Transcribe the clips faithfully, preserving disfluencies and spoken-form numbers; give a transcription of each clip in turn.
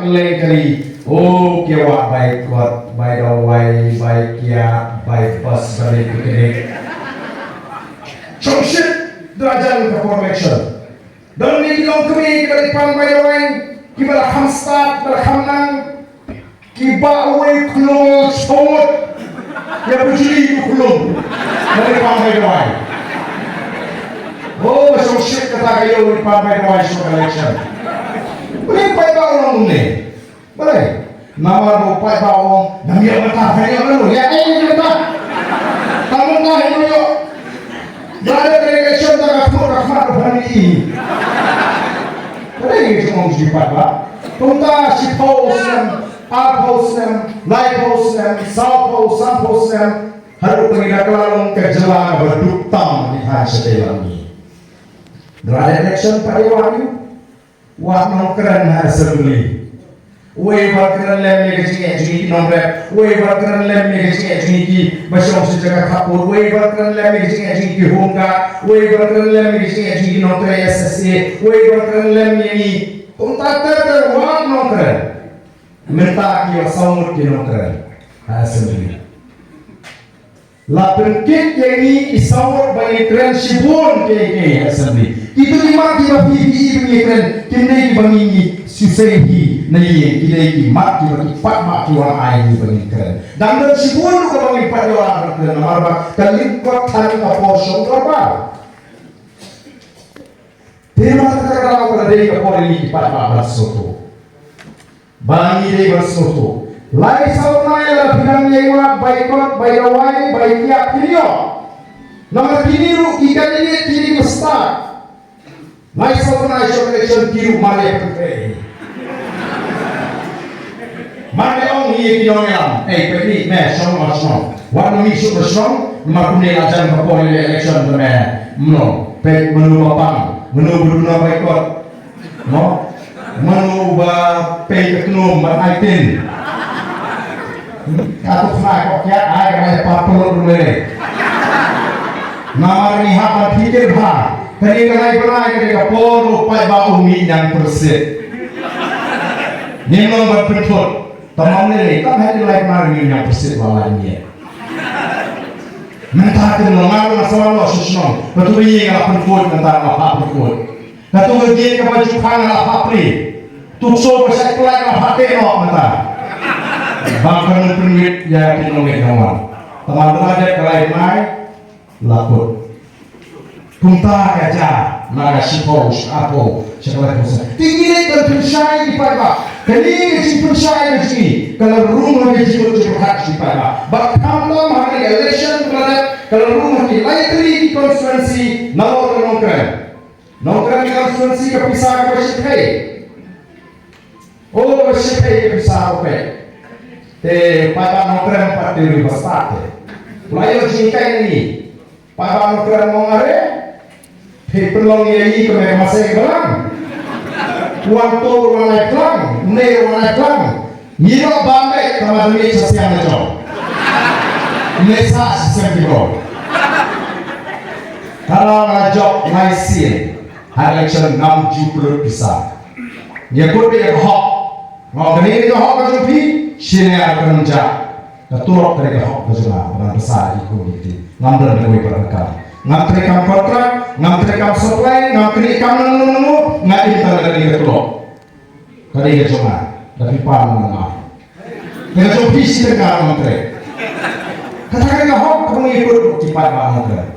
Kyleng kali, oh, ki wah bai kot, bai dawai, bai kiad, bai bas, bai picnic. Shongshit, drajan ka por election. Don ni ki longkmie kiba la pan bai dawai, kiba la kham stad, kiba la kham nang, kiba uwei u khlung shong ngut ïa u jli u khlung. Ba la pan bai dawai. Oh, shongshit kata ka ïew, la pan bai dawai shong election. Balei paidbah u long kumne? Balei? Namar ba u paidbah u ong, ngam ïoh mynta, phin ïoh mynta, ïa, eh, ïoh mynta. Tang mynta, ïoh, ïoh. Lada ka election, da ka khmut, ka khmat, ka khmat ïa i. Balei ngi shu ong shu paidbah? Kumta shiphew snem, arphew snem, laiphew snem, sawphew, sanphew snem, haduh ba ngi da kylla long ka jylla kaba duk tam ha ki thaiñ shatei lam ngi. Lada election pat ïa wad ïa u. Wat nongkren ha assembly. Uwei ban kren lem ïa ka jingeh jong ngi ki nongrep. Uwei ban kren lem ïa ka jingeh jong ngi kiba shong sha jaka khappud. Uwei ban kren lem ïa ka jingeh jong ngi ki home guard. Uwei ban kren lem ïa ka jingeh jong ngi ki nongtrei S S A. Uwei ban kren lem ïa ngi. Kumta ter ter wat nongkren. Mynta ki ïoh saw ngut ki nongkren ha assembly. La pynkit ïa ngi ki saw ngut ba ngin kren shibun kiei kiei ha assembly. Kito ki mat kiba phi phi i ba ngin kren, kim dei kiba ngi ngi shisha hi na ïing, ki dei ki mat kiba ki paidbah ki wan ai ngi ba ngin kren. Dang don shibun ruh kaba ngim pat ïoh ban kren namar ba ka lyngkot than ka por shong dorbar. Te mynta ka daw ka la dei ka por ïa ngi ki paidbah ban sngewthuh. Ba ngi dei ban sngewthuh. Lai saw bnai la phi dang ïai wad bai kot, bai dawai, bai kiad, phin ïoh. Namar kine ruh ki candidate kine ki stad. Lai saw bnai sha election ki ruh mar ïa pyntrei. Mar ïa ong ïa ki nongïalam. Ei, peit ni, me, shong, shong. Wat nym mih shuh sha shnong, namar kumne la jan ka por ïa election te me. Mano, peit mano ba pang, mano ba duna bai kot. Mo? Mano ba peit ka khnum ban ai tin. Ka tu khna ko kiad ai ka ai pa pelot ruh lei. Namar ngi hap ban pyrkhat bha. Kane ka lai bnai kane ka por u paidbah u mih ñiang pyrshit. Ngim long ban pynthut. Tang mynne lei, tang ha ïing lai mar ngi ñiang pyrshit la lai miet. Mynta te ngi nga ruh nga sa wan noh sha shnong. Katu ka ïing nga la pynkhuid mynta nga la phah pynkhuid. Katu ka gate kaba ju khang nga la phah plie. Tu ka sor ba shait pynlait nga la phah teh noh mynta. Ba kan pynwit ïa ki nongwit nongwan. Tang mynta dep ka lai mai. La kut. Kumta ka jia na ka shiphew, shiphew, shiphew percent. Te ngi dei ban pynshai ki paidbah. Kane ka jingpynshai ka jong ngi ka la rung ha ka jingmut jingpyrkhat ki paidbah. Bad khamtam ha ka election ka la dep ka la rung ha ki lai tylli ki constituency nalor ka Nongkrem. Nongkrem constituency ka pisa kaba shithei. Oh, ba shithei ka pisa, oh, peit. Te paidbah Nongkrem pat te ri ba stad te. U la ïoh jinghikai na ngi. Paidbah Nongkrem ong, are, phi pynlong ïa ngi kum ka masai ka balang. Wan to wan lai plang, ne wan lai plang. Ngi ïoh bam beit tang ba ngi sha siang na jong. Ne sa sha siang ki bro. Ka la jop lai sien. Ha election ngam ju pynlut pisa. Ngi kut beit ïa ka hok. Nga ong kane ka hok ka jong phi, shane ka nang jah. Ka tulop ka dei ka hok ka jong nga, ba ngan pynsa ïa ki khun ki kti. Ngam don kawei pat ka kam. Ngam trei kam kontrak, ngam trei kam supply, ngam trei kam nangno nangno, nga im tang da kane ka tulop. Ka dei ka jong nga, da phi pan nga. Ka jong phi shi tyngka ngam trei. Kata ka dei ka hok kaba ngi kut ki paidbah Nongkrem.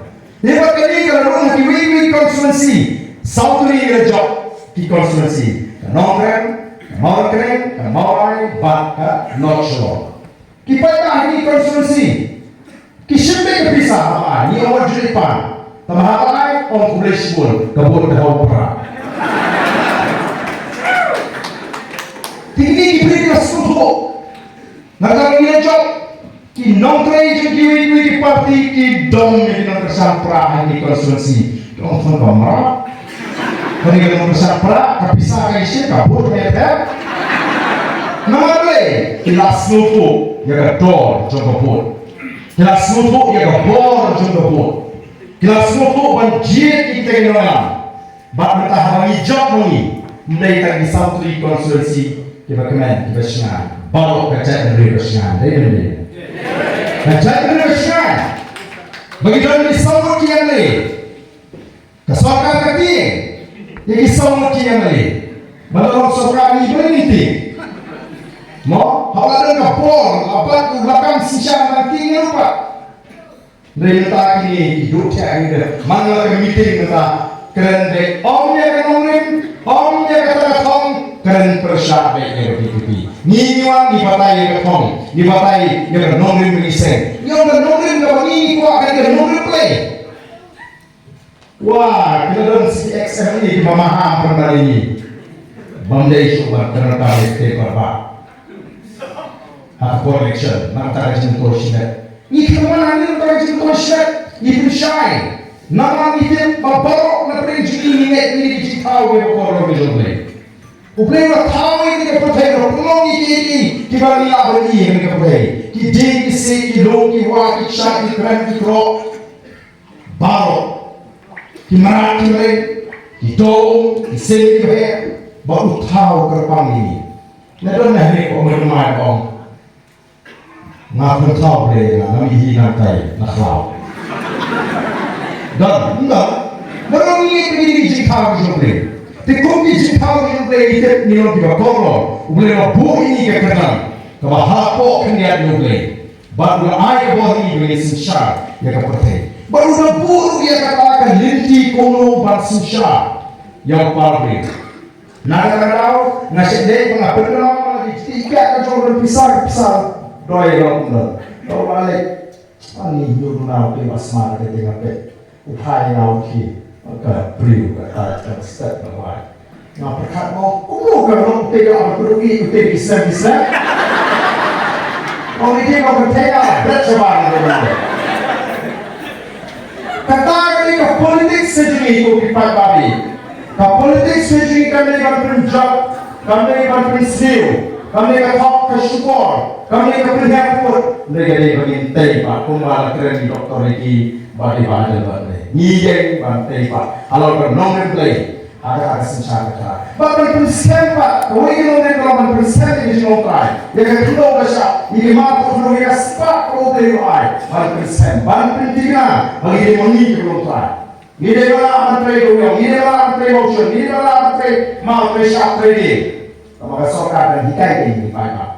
Ïa bad kane ka la rung ha kiwei kiwei constituency. Saw tylli ka la jop ki constituency. Ka Nongkrem, ka Mawryngkneng, ka Mawlai, bad ka North Shillong. Ki paidbah ha kine ki constituency ki shim beit ka pisa, haba ai ngi ong wat ju leit pan. Tangba haba ai ong khublei shibun, ka vote ka hau pra. Te kine ki briew ki la sngewthuh. Nga kata ngi la jop ki nongtrei jong kiwei kiwei ki party ki dom ïa ki nongkyrshan pra ha kine ki constituency. Ki ong thon ka mrad. Kane ka nongkyrshan pra, ka pisa ka ïashim, ka vote ka ïapher. Namar balei? Ki la sngewthuh ïa ka dor jong ka vote. Ki la sngewthuh ïa ka bor jong ka vote. Ki la sngewthuh ban jied ïa kita ki nongïalam. Bad mynta haba ngi jop ma ngi, ym dei tang ki saw tylli ki constituency kiba kmen, kiba shngaiñ. Baroh ka jaitbynriew ka shngaiñ. Dei ne ym dei? Ka jaitbynriew ka shngaiñ. Ba ngi don ki saw ngut ki M L A. Ka sorkar ka tieng ïa ki saw ngut ki M L A. Ba la long sorkar ngi ba ngi tieng. Mo, haba la don ka bor, la bat u lakam synshar, nang tieng ïa u pat. Hynrei mynta kine ki duh thiah, ngi da man la ka meeting mynta, kren beit ym ïa ka nongrim, ym ïa kata ka thong, kren pyrshah beit ïa ka V P P. Ngi, ngi wan ngi batai ïa ka thong, ngi batai ïa ka nongrim ba ngi seng. Ïa ka nongrim kaba ngi kwah, ka nongrim Blei. Wah, ki la don C X M E kiba maham pynban ïa ngi. Bym dei shuh ban kren tang ïa ka paper ballot. Ha ka por election, nangta ka jingkhuslai. Ngi kynmaw na ngi nangta ka jingkhuslai, ngi pynshai. Namar ngi tip ba baroh na pdeng jong ngi ngi ngeit ïa ki jingthaw kiba kordor ki jong Blei. U Blei u la thaw ïa kane ka pyrthei, u la pynlong ïa ki, ïa ki, kiba ngi lah ban ïohi ha kane ka pyrthei. Ki dieng, ki siej, ki lum, ki wah, ki kshaid, ki kren, ki kyrok. Baroh. Ki mrad ki mreng, ki doh um, ki sim ki beh, ba u thaw kyrpang ïa ngi. Na don na hynrei ko mrad mai ba ong, nga pyrthaw Blei, nga ngam ïohi nangtai na khlaw. Don, ym don. Baroh ngi ïeit ïa ki jingthaw jong Blei. Te kum ki jingthaw jong Blei, ngi tip ngi long kiba kordor. U Blei u la buh ïa ngi ka kyrdan kaba hapoh khyndiat jong U Blei. Bad u la ai ka bor ïa ngi ba ngin synshar ïa ka pyrthei. Bad u la buh ruh ïa kata ka lynti kumno ban synshar ïa u Blei. Na kata ka daw nga shait leit ba nga pynbna ïa ki jingkit ka jong u pisa, pisa doi long kumno. Doi ba leit. Ani nyu na u te ba sma ka te nga pet. U phai na u ki, ka briew ka ta ka step na wai. Nga pyrkhat mo, kumno ka long te ka briew ki, te ki sem ki sem. Ong ïa ki ba ka te ka bret shabar na ka. Kata ka dei ka politics ka jong ngi ko ki paidbah. Ka politics ka jong ngi kam dei ban pynjot, kam dei ban pynsniew, kam dei ka thok ka shukor, kam dei ka pynhiar kput, hynrei ka dei ba ngin tei pat kumba la kren u Doktor Ricky. Ba dei ba dei ba dei. Ngi ïeng ban tei pat halor ka nongrim Blei ha ka, ha ka synshar ka Trai. Bad ban pynskhem pat, kawei ka nongrim ka long ban pynskhem ïa ka jinglong trai, ïa ka khyndew ka shyiap, ïa ka mar ka khyndew, ïa ka spah kaba U Blei u ai. Ban pynskhem, ban pynthikna ba ngi dei ma ngi ki long trai. Ngi dei ban lah ban trei dewïong, ngi dei ban lah ban trei mawshun, ngi dei ban lah ban trei maw, trei shyiap, trei dieng. Namar ka sorkar kan hikai ïa ngi paidbah.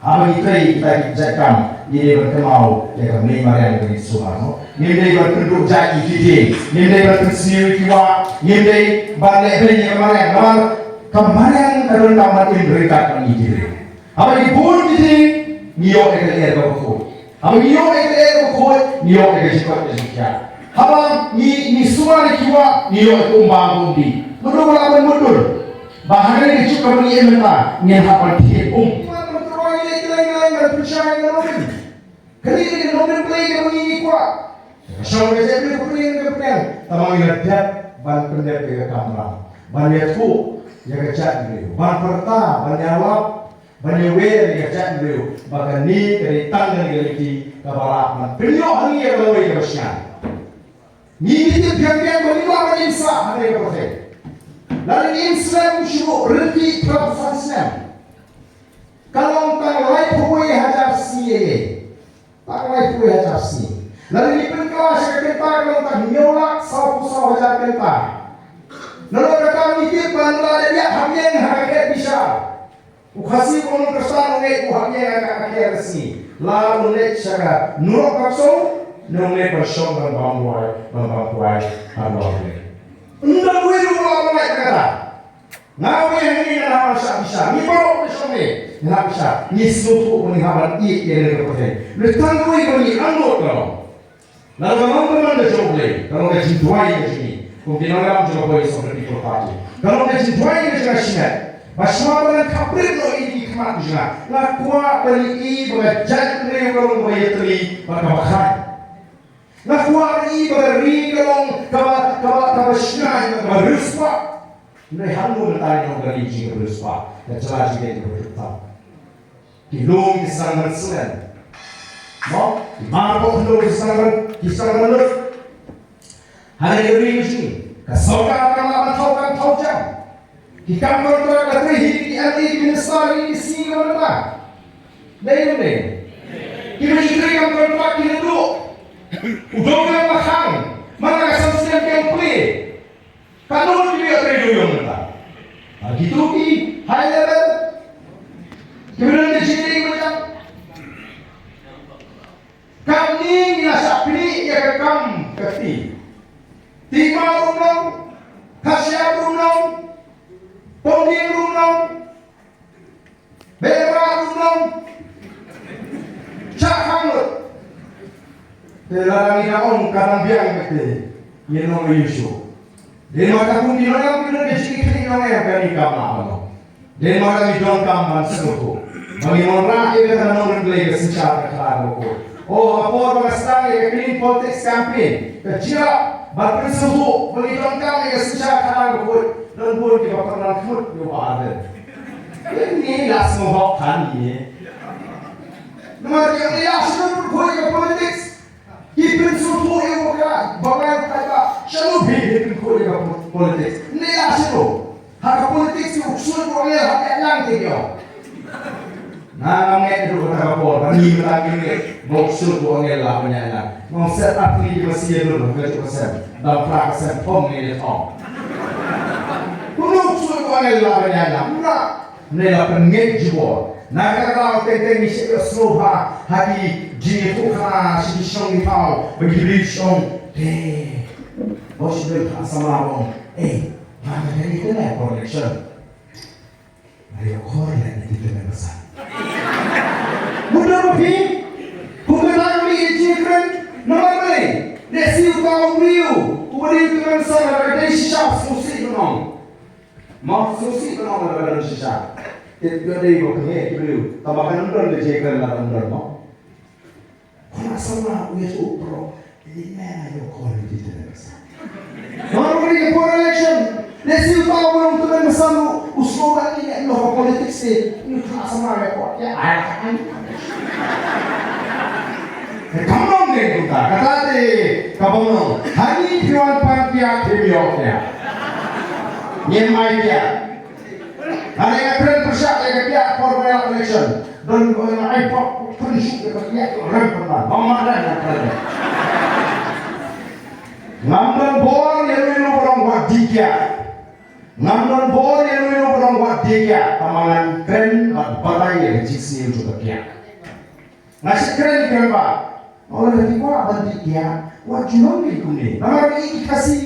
Haba ngi trei kita ki jait kam, ngi dei ban kynmaw ïa ka mei mariang ba ngi sumar, no? Ngim dei ban pynduh jait ïa ki dieng, ngim dei ban pynsniew ïa ki wah, ngim dei ban leh beiñ ïa ka mariang, namar ka mariang ka don kam ban im ryngkat bad ngi ki briew. Haba ngi bun ki dieng, ngi ïoh ïa ka lyer kaba khuid. Haba ngi ïoh ïa ka lyer kaba khuid, ngi ïoh ïa ka jingkoit ka jingkhiah. Haba ngi, ngi sumar ïa ki wah, ngi ïoh ïa ka um bam um dih. Mano ba lah ban mutdur ba ha kane ka juk kaba ngi im mynta ngin hap ban thied um? Ban pynroi ïa ki leng leng, ban pynshai ïa ka nongrim. Kane ka dei ka nongrim Blei kaba ngi, ngi kwah. Ka shong ka jait briew ka pyrshang ka pyrshang. Tangba ngi la dep ban pyndep ïa ka kamram, ban ïathuh ïa ka jaitbynriew, ban pyrta, ban ïalap, ban ïawer ïa ka jaitbynriew ba kane ka dei tang kane ka lynti kaba lah ban pynïoh ha ngi ïa ka lawei kaba shngaiñ. Ngi, ngi tip biang biang ba ngim lah ban im sah ha kane ka pyrthei. Lada ngim slem shuh ryntih phra san snem, ka long tang laiphew wei hajar sngi ïa ngi. Tang laiphew wei hajar sngi. Lada ngi pynkylla sha ka kynta, ka long tang hynñiew lak sawphew saw hajar kynta. Nalor kata ngi tip ba lada ïa hap ïeng ha ka khet bishar, u Khasi u nongkyrshan u ngeit u hap ïeng ha ka khet sngi, la un leit sha ka nurok ka song, ne un leit ban shong ban bam duwai, ban bam duwai ha Duwai. Ynda wei ruh la ban leit kata. Nga wei hangne nga la ban shah bishar, ngi baroh ngi shong ne. Ngi hap sha, ngi sngewthuh ba ngi hap ban ïeit ïa kane ka pyrthei. Lei tang kawei ba ngi angnud ka long. Nalor ka long ka man ka jong U Blei, ka long ka jingduwai ka jong ngi. Kum ki nongïalam jong ka Voice of the People Party. Ka long ka jingduwai ka jong nga shimet. Ba shuwa ba ngan khaprit noh ïa ki khmat jong nga, nga kwah ban ïohi ba ka jaitbynriew ka long kaba ïatylli bad kaba khlaiñ. Nga kwah ban ïohi ba ka ri ka long kaba, kaba, kaba shngaiñ, kaba riewspah. Hynrei hangno mynta ngi ong ka ri jong ngi ka riewspah? Ka jylla jong ngi ka riewspah. Ki lum ki sdang ban slen. Mo, ki mar ba khyndew ki sdang ban, ki sdang ban lut. Hynrei ka ri ka jong ngi, ka sorkar kam lah ban thaw kam thaw jam. Ki kam kontrak ka trei hi, ki M L A, ki minister, ki C E O, ki mynta. Dei ne em dei? Kiba ju trei kam kontrak ki la duh. U dong ka ba khang, man la ka san snem ki ïeng plie. Katno ki ïa trei dewïong mynta? Ha kito ki high level, kiba don ka jingtrei ba jam. Kam ni ngi la shah pynïaid ïa ka kam ka kti. Ti ma ruh nong, Khasiat ruh nong, Pongding ruh nong, Bera ruh nong. Shah khang lut. Te lada ngi ong ka nang biang ka te, ngi nong ïa shu. Dei ma ka kum ki nongïalam ki don ka jingkitkhlieh nongïalam kane ka ma ba nong. Dei ma ka ngi donkam ban sngewthuh ba ngi wanrah ïa ka nongrim Blei ka synshar ka khadar bakhuid. O, ha por ba nga sdang ïa ka clean politics campaign, ka jingïarap ban pynsngewthuh ba ngi donkam ïa ka synshar ka khadar bakhuid, don bun kiba pynran khmut ïa u Bah Ardent. Ngi la sngewhok khan ngi. Namar ïa ngi la sngewthuh ïa ka politics. Ki pynsngewthuh ïa u ba ka, ba ngai u paidbah, shano phi, phi pynkhuid ïa ka po-, politics? Ngi la shano? Ha ka politics ki u ksuid u angel hap ïaid lang te ki ong. Nga ngam ngeit ruh kata ka por, ba ngi mynta ngi ngeit ba u ksuid u angel lah ban ïaid lang. Ngam set up ngi ki ba sien ruh ka juh ka sem. Dang phra ka sem thong ngi leit ong. Kumno u ksuid u angel lah ban ïaid lang? Nga Ngi la pynngeit jubor. Na kata ka daw teng teng ngi shait ïohsngew bha ha ki jingïathuhkhana sha ki shnong ki thaw ba ki briew ki ong, te, ba u Shuh Bill Samla u ong, ei, nga, nga, nga, nga, por election. Nga ïoh khor leh na ki tymmen basan. Mutdur ba phi, kum kata ka mih ïa jingkren, namar balei? Lehse uta u briew uba dei u tymmen basan ka dei shisha u sngewsih ban ong. Mo, sngewsih ban ong lada ka don shisha. Te ïoh dei ba pynheh ki briew. Tangba kan ym don ka jingkren lada ym don mo. Khublei shibun u ïathuh baroh. Te dei me nga ïoh call ïa ki tymmen basan. Mo, ruh ka por election. Lehse uta u briew u tymmen basan u, u sngewbha ïa ki leh noh ha politics te. Ïoh khublei shibun ïa ka. Ïa, ai, ai. Ka kam long ne kumta, kata te ka bym long. Hangne phi wan pan kiad, phim ïoh kiad. Ngim ai kiad. Hangne nga kren pyrshah ïa ka kiad por ba ïalap election. Don ko ïa ai pok pynshuk ïa ka kiad, rem pynban. Bym mad rem nga kren. Ngam don bor ïa uno uno ba long wat dih kiad. Ngam don bor ïa uno uno ba long wat dih kiad. Tangba ngan kren bad batai ïa ka jingsniew jong ka kiad. Nga shu kren kren ba. Nga ong lada phi kwah ban dih kiad, wat ju long kumne. Namar ïa ki Khasi.